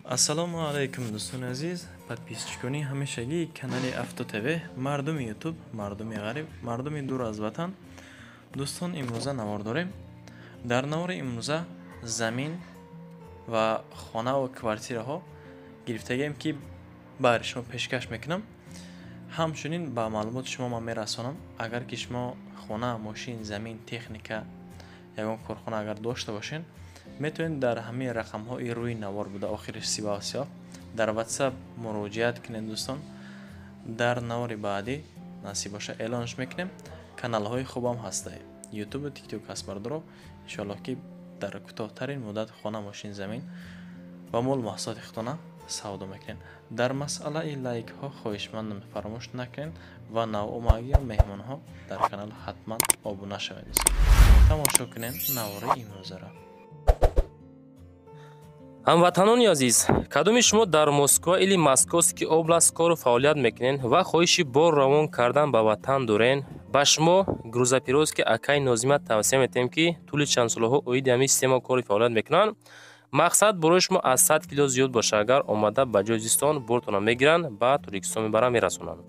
Ассалому алайкум, дӯстони азиз, подписчикони ҳамешагии канали Авто ТВ, мардуми Ютуб, мардуми ғариб, мардуми дур аз ватан. Дӯстон, имрӯза навор дорем. Дар навори имрӯза замин ва хонаву квартираҳо гирифтагием, ки баҳри шумо пешкаш мекунам. Ҳамчунин ба маълумоти шумо ман мерасонам, агар ки шумо хона, мошин, замин, техника, ягон корхона агар дошта бошед, метавонед дар ҳамаи рақамҳои рӯи навор буда, охириш 37, дар WhatsApp муроҷиат кунед. Дӯстон, дар навори баъдӣ, насиб боша, эълонш мекунем. Каналҳои хубам ҳаста, Ютубу Тикток ҳаст, бардоро. Иншоаллоҳ, ки дар кӯтоҳтарин муддат хона, мошин, замин ва мол маҳсулоти худтона савдо мекунед. Дар масъалаи лайкҳо хоҳишмандам, фаромӯш накунед ва навомагиё, меҳмонҳо дар канал ҳатман обуна шавед. Тамошо кунед навори имрӯзаро. Ҳамватанони азиз, кадоми шумо дар Москва или Московский область кору фаъолият мекунед ва хоҳиши бор равон кардан ба ватан дорен, ба шумо грузоперевозки акаи Нозима тавсия метиҳем, ки тӯли чанд солаҳо оиди ҳамин система кори фаъолият мекунанд. Мақсад, борои шумо аз 100 кило зиёд боша, агар омада ба ҷои зистон бортона мегиранд, ба Тоҷикистон мебаранд, мерасонанд.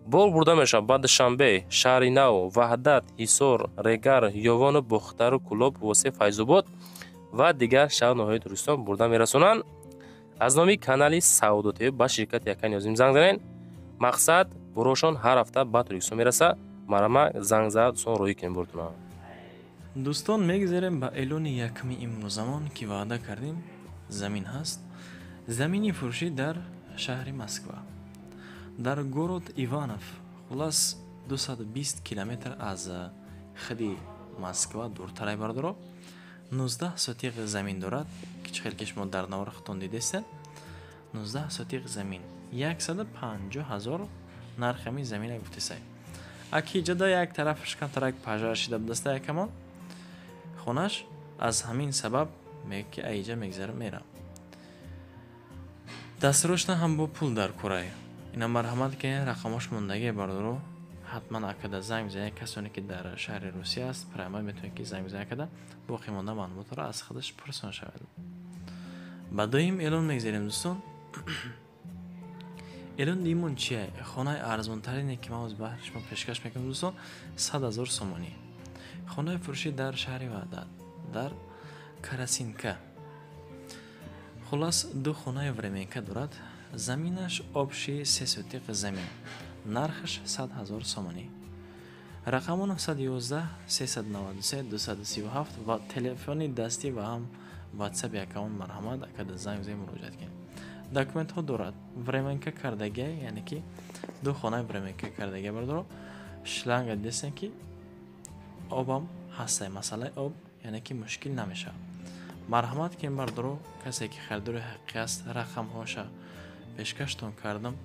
Бор бурда мешавад ба Душанбе, Шаҳри Нав, Ваҳдат, Ҳисор, Регар, Ёвону Бохтару Кӯлоб, Восе, Файзобод ва дигар шаҳр ноҳияи Тоҷикистон бурда мерасонанд. Аз номи канали Савдо ТВ ба ширкати акаи Нозим занг занед. Мақсад, борошон ҳар ҳафта ба Тоҷикистон мераса. Марама, занг зад, дӯстон, роҳӣ кунем бортона. Дӯстон, мегузарем ба эълони якуми имрӯзамон, ки ваъда кардем. Замин ҳаст, замини фурӯшӣ дар шаҳри Москва, дар город Иванов. Хулас, 220 километр аз худи Москва дуртарай, бардоро. 19 сотиқ замин дорад, ки чӣ хел ки шумо дар навори худтон дидестед. 19 сотиқ замин, 150 ҳазор нархи ҳамин замина гуфтесай. Аки ҷада як тарафаш камтарак пожар шида будаста якамон хонаш, аз ҳамин сабаб мегӯ, ки аиҷа мегзарам, мерам. Дастрӯшна ҳам бо пул дар курай. Ина, марҳамат, ки рақамош мондагие, бардоро, ҳатман акада занг бизанед. Касоне ки дар шаҳри Русия аст, прямо метавонед, ки занг бизанед акада, боқӣ монда маълумотро аз худаш пурсон шавед. Ба дуюм эълон мегзарем, дӯстон. Эълон дуюмон чия? Хонаи арзонтарине, ки ман ҳозир баҳри шумо пешкаш мекунам, дӯстон, 100 000 сомонӣ. Хонаи фурӯшӣ дар шаҳри Ваҳдат, дар Карасинка. Хулас, ду хонаи временка дорад. Заминаш общий 3 сотиқ замин, нархаш 100 000 сомонӣ. Рақамо 911 393 237 ва телефони дастӣ ва ҳам WhatsApp аккаунт. Марҳамат, акада занг бизанед, муроҷиат кунед. Документҳо дорад, временка кардагия, яъне ки ду хонаи временка кардагия, бардоро. Шланга дидестем, ки обам ҳастай, масъалаи об, яъне ки мушкил намешавад. Марҳамат ки, бардоро, касе ки харидори ҳақиқӣ аст, рақамҳоша пешкаштон кардам,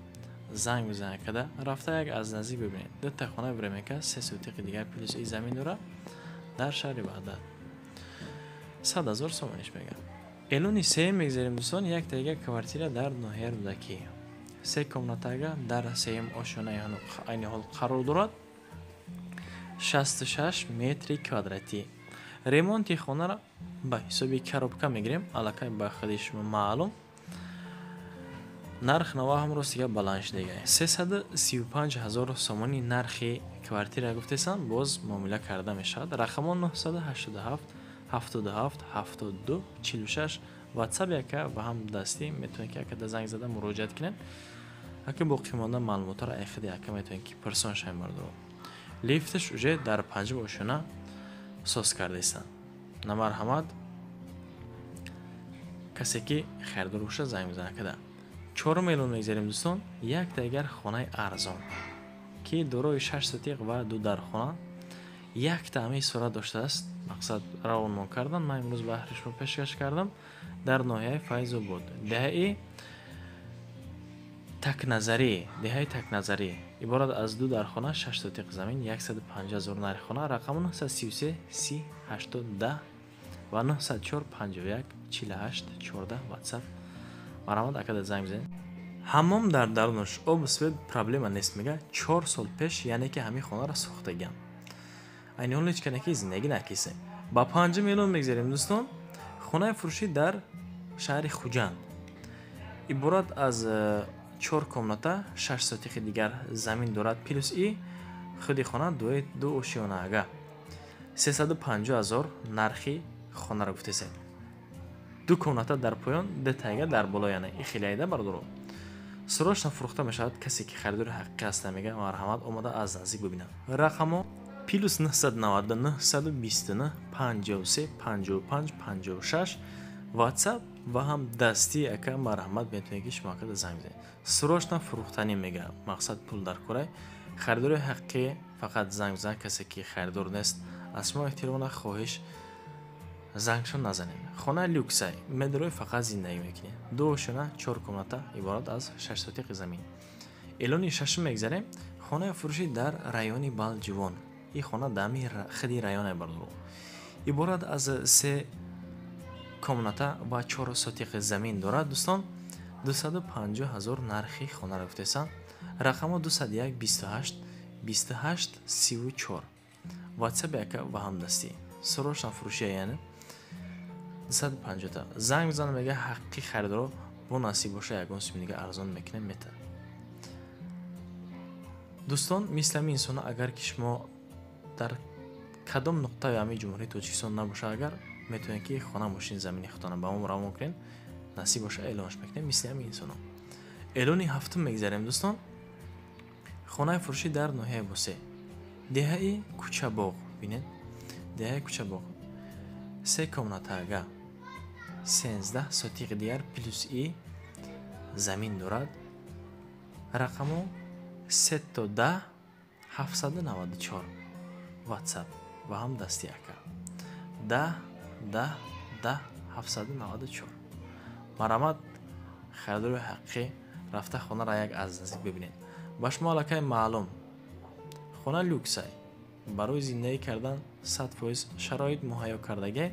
занг бизанед када, рафта як аз наздик бибинед. Дута хонаи временка, 3 сотиқи дигар плюс и замин дорад дар шаҳри Ваҳдат, 100 000 сомониш мегӯяд. Эълони сеюм мегзарем, дӯстон. Як дигар квартира дар ноҳияи Рӯдакӣ, се комнатага, дар сеюм ошёнаи айни ҳол қарор дорад, 66 метри квадратӣ. Ремонти хонаро ба ҳисоби коробка мегирем, аллакай ба худи шумо маълум. Нарх нава ҳам ростига баланд шудага, 335 000 сомонӣ нархи квартира гуфтесам, боз муомила карда мешавад. Рақамон 987 77 72 46, WhatsApp яка ва ҳам дастӣ. Метавонед, ки акада занг зада муроҷиат кунед. Ака боқимонда маълумотро ай худи ака метавонед, ки пурсон шавед, бардоро. Лифташ уже дар панҷум ошёна соз кардаистанд. На, марҳамат, касе ки харидор бошад, занг бизанад када. Чорум эълон мегзарем, дӯстон. Як дигар хонаи арзон, ки дорои 6 сотиқ ва ду дархона, якта ҳамаи сурат доштааст. Мақсад, равонмон кардан, ман имрӯз баҳри шумо пешкаш кардам. Дар ноҳияи Файзобод, деҳаи Такназарӣ, деҳаи Такназарӣ, иборат аз ду дархона, 6 сотиқ замин, 150 000 нархи хона. Рақаму 933 30 80 10 ва 904 51 48 14, WhatsApp. Марҳамат, акада занг бизанед. Ҳаммом дар дарунаш, обу свет проблема нест, мега. 4 сол пеш, яъне ки ҳамин хонаро сохтагиам, айни ҳол ҳеҷ кане ки зиндагӣ накисе. Ба панҷум эълон мегзарем, дӯстон. Хонаи фурӯшӣ дар шаҳри Хуҷанд. Иборат аз 4 комната, 6 сотихи дигар замин дорад, плюс и худи хона ду ошёнаага. 350 000 нархи хонаро гуфтесед. 2 комната дар поён, 2 тайга дар боло, яъне и хеле айда бардоро. Срочно фурӯхта мешавад. Касе ки харидори ҳақиқӣ аста, мега, марҳамат, омада аз наздик бибинад. Рақамо плюс 999 129 53 55 56, WhatsApp ва ҳам дастии ака, марҳамат, метавонед ки шумо акада занг бизанед. Срочно фурӯхтанӣ мега, мақсад пул дар корай. Харидори ҳақиқӣ фақат занг бизан. Касе ки харидор нест, аз шумо эҳтиромона хоҳиш, зангшон назанед. Хона люксай, медрои фақат зиндагӣ мекунед. 2 ошёна, 4 комната, иборат аз 6 сотиқи замин. Эълони шашум мегзарем. Хонаи фурӯшӣ дар райони Балҷувон. Ин хона дами хиди районе бардоро. Иборат аз 3 комната ва 4 сотиқи замин дорад, дӯстон. 250 000 нархи хонаро гуфтесанд. Рақамо 201 28 28 34, WhatsApp ака ва ҳамдастӣ. Срочно фурӯшия, яъне 250 та занг бизанад, мега, ҳақиқи харидоро бо насиб боша, ягон суми дига арзон мекунем, мета. Дӯстон, мисли ҳамин инсонҳо, агар ки шумо дар кадом нуқтаи ҳамин Ҷумҳурии Тоҷикистон набошад, агар метавонед ки хона, мошин, замини худтонро ба мо равон кунед, насиб боша, эълонш мекунем мисли ҳамин инсонҳо. Эълони ҳафтум мегзарем, дӯстон. Хонаи фурӯшӣ дар ноҳияи Босе, деҳаи Кӯчабоғ. Бинед, деҳаи Кӯчабоғ, 3 комнатага, 13 сотиқи дигар плюс и замин дорад. Рақамо 3 10 794, WhatsApp ва ҳам дасти ака. 10 10 10 794. Марҳамат, харидори ҳақиқӣ рафта хонаро як аз наздик бибинед. Ба шумо аллакай маълум, хона люксай, барои зиндагӣ кардан 100% шароит муҳайё кардагӣ,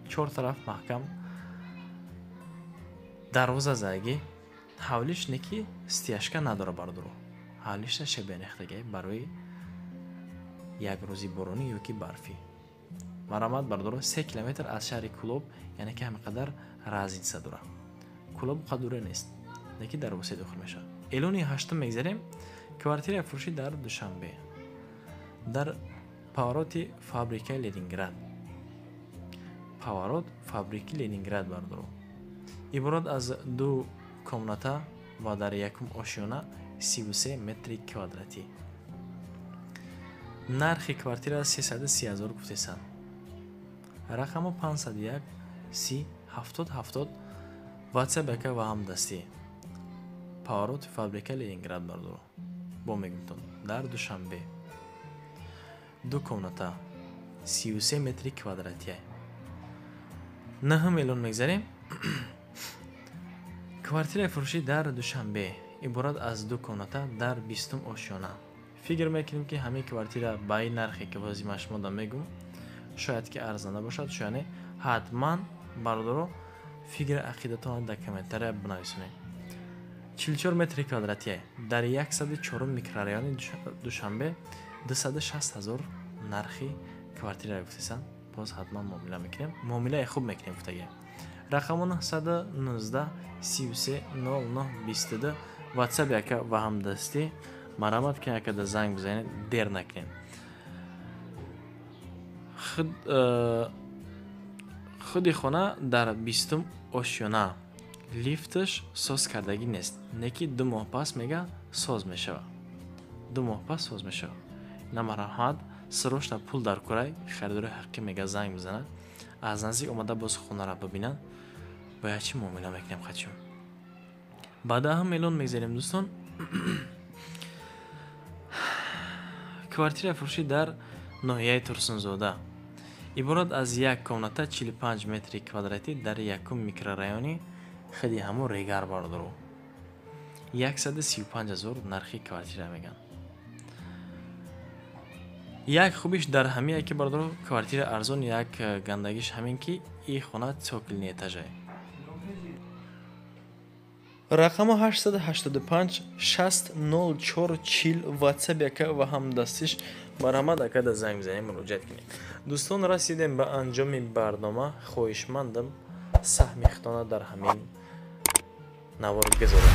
чор тараф маҳкам дарвоза задагӣ, ҳавлиш неки стяжка надора, бардоро. Ҳавлиша шебенехтагӣ барои як рӯзи боронӣ ё ки барфӣ. Марҳамат, бардоро, 3 километр аз шаҳри Кӯлоб, яъне ки ҳамин қадар разница дорад. Кӯлоб қадуре нест, лекин дар Восе дохил мешавад. Эълони ҳаштум мегзарем. Квартираи фурӯшӣ дар Душанбе, дар повороти фабрикаи Ленинград, поворот фабрики Ленинград, бардоро. Иборат аз ду комната ва дар якум ошёна, 33 метри квадратӣ. Нархи квартира 330 000 гуфтесанд. Рақамо 501 30 70 70, WhatsApp ака ва ҳамдастӣ. Повороти фабрика Ленинград, бардоро, бо мегумтон, дар Душанбе, ду комната, 33 метри квадратия. Наҳум эълон мегзарем. Квартираи фурӯшӣ дар Душанбе, иборат аз ду комната дар 20-ум ошёна. Фикр мекунем, ки ҳамин квартира ба ин нархе ки ҳозир ман шумо дам мегӯм, шояд ки арзанда бошад, шояд не. Ҳатман, бардоро, фикри ақидатонро дар комментария бинависонед. 44 метри квадратия, дар 104 микрорайони Душанбе, 260 000 нархи квартира гуфтесанд. Боз ҳатман муомила мекунем, муомилаи хуб мекунем гуфтагӣ. Рақамо 919 33 09 22, WhatsApp ака ва ҳамдастӣ. Марҳамат ки акада занг бизанед, дер накунед. Худи хона дар 20-ум ошёна, лифташ соз кардагӣ нест, неки 2 моҳ пас, мега, соз мешавад, 2 моҳ пас соз мешавад. На, марҳамат, срочно пул дар курай, харидори ҳақиқӣ, мега, занг бизанад, аз наздик омада боз хонаро бибинанд, бояд чӣ муомила мекунем хачум. Ба 10-ум эълон мегзарем, дӯстон. Квартираи фурӯшӣ дар ноҳияи Турсунзода, иборат аз як комната, 45 метри квадратӣ, дар якум микрорайони худи ҳамон Регар, бардоро. 135 000 нархи квартира мегӯянд. Як хубиш дар ҳамие ки, бардоро, квартира арзон, як гандагиш ҳамин ки и хона цокольный этажае. Рақамо 885 60 04 40, WhatsApp ака ва ҳамдастиш. Марҳамат, акада занг бизанем, муроҷиат кунед. Дӯстон, расидем ба анҷоми барнома. Хоҳишмандам, саҳми худтона дар ҳамин Навор гузоред,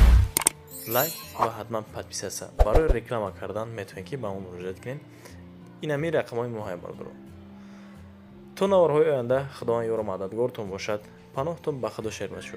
лайк ва ҳатман подписаться. Барои реклама кардан метавонед, ки ба мо муроҷиат кунед. Инами рақамҳои моҳай, бародаро. То наворҳои оянда, Худованд ёру мададгортон бошад. Паноҳтон ба Худо, шербачо.